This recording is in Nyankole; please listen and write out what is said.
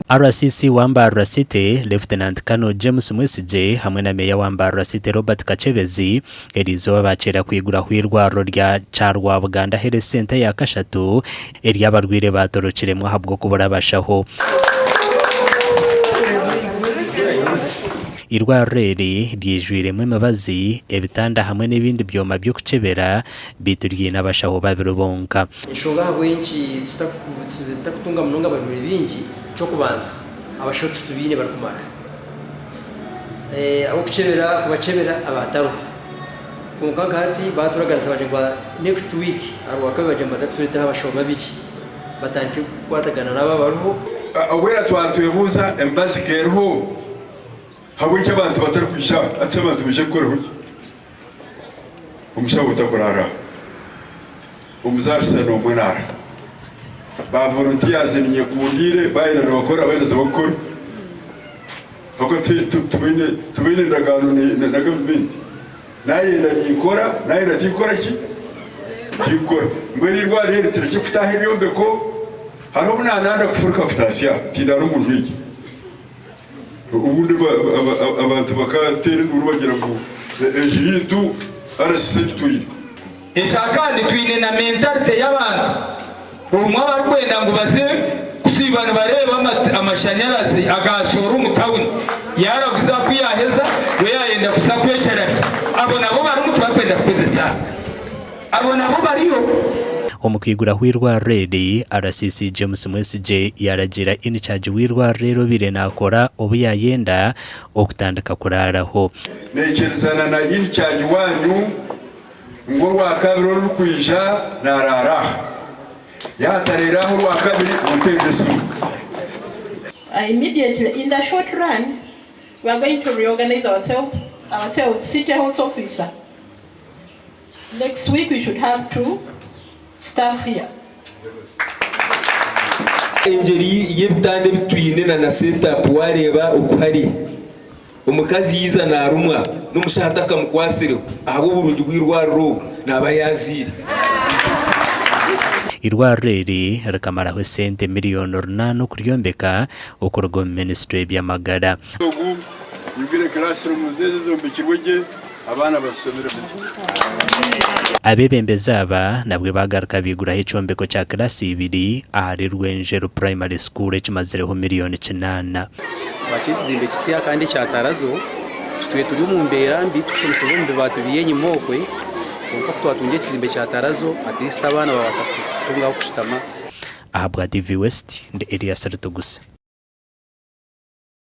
RCC wa Mbarara City, Lieutenant Colonel James Mwesigye hamwe na Meeya wa Mbarara City Robert Kakyebezi eriizooba baakyera kwiguraho eirwariro rya Kyarwabuganda Health Centre eya kashatu eri abarwaire baatorokiremu ahabw'okubura abashaho. Eirwariro eri ryijwiremu emibazi, ebitanda hamwe n'ebindi byoma by'okukyebera beitu ryine abashaho babiri bonka. Enshonga ahabw'enki tutakutunga munonga abarwaire baingi, eky'okubanza abashaho titubaine barikumara. Ab'okukyebera kubakyebera abatariho. Kwonka nka hati baaturaganisa baagira ngu next week aha Rwakabiri baagira ngu nibaza kutureeteraho abashaho babiri batandike kukwatagana n'abo abariho. Obwera twaba nitwebuuza emibazi ka eriho, ahabw'enki abantu batarikwija aha? Hati shi abantu nibaija kukoraho ki? Omushaho otakuraara aha, omuzaarisa n'omwe naara. Ba volunteers ninyekundiire baayenda nibakora baayenda tibakukora. Ahabw'okuba tibaine tibaine ndagaano na gavumenti. Naayenda ninkora, naayenda tinkukora ki? Tinkukora. Mbwenu eirwariro eri turekye kutaaha ebyombeko, hariho obu naananda kufuruka kutaasya aha, tindaara omu nju egi. Obundi abantu bakateera enduuru bagira ngu enju yaitu RCC egitwaire. Ekya kandi twine na mentality y'abantu obumwe abarikwenda ngu baze kusiiba nibareeba amashanyarazi aga soora omu tawuni yaraguza ku yaheza we yayenda kuza kwekyerabya abo nabo barimu tibarikwenda kukozesa abo nabo bariyo. Omu kwiguraho eirwariro eri, RCC James Mwesigye yaaragiira in-charge w'eirwariro eri obaire naakora obu yaayenda okutandika kuraaraho. Naikirizana na in-charge waanyu ngu Orwakabiri orurikwija naaraara aha. Yaaba ataraire aha Orwakabiri, munteerere esimu. Immediately in the short run we are going to reorganize ourselves, ourselves city health officer next week we should have two staff here. Engyeri y'ebitanda ebi twine na na set up wareeba oku hari, omukazi yaiza narumwa n'omushaho atakamukwatsireho ahabw'oburungi bw'eirwariro obu naaba yazaire. Eirwariro eri rikamaraho esente miriyoni runaana okuryombeka okuruga omu minisitule y'eby'amagara. Ogu nyigwire classrooms ezo ezombekirwe gye abaana bazishomeremu gye. Abeebembezi aba nabwe baagaruka baiguraho ekyombeko kya kilaasi ibiri ahari Rwenjeru Primary School ekimazireho miriyoni kinaana. Twakira ekizimbe kisya kandi ekya tarazo. Tutwire turi omu mbeera mbi turikushomeseza omu bibaati biri enyima okwe kwonka ku twatungira ekizimbe kya tarazo at least abaana babaasa kutunga ah'okushutama. Ahabwa TV West, ndi Elias Rutuguse.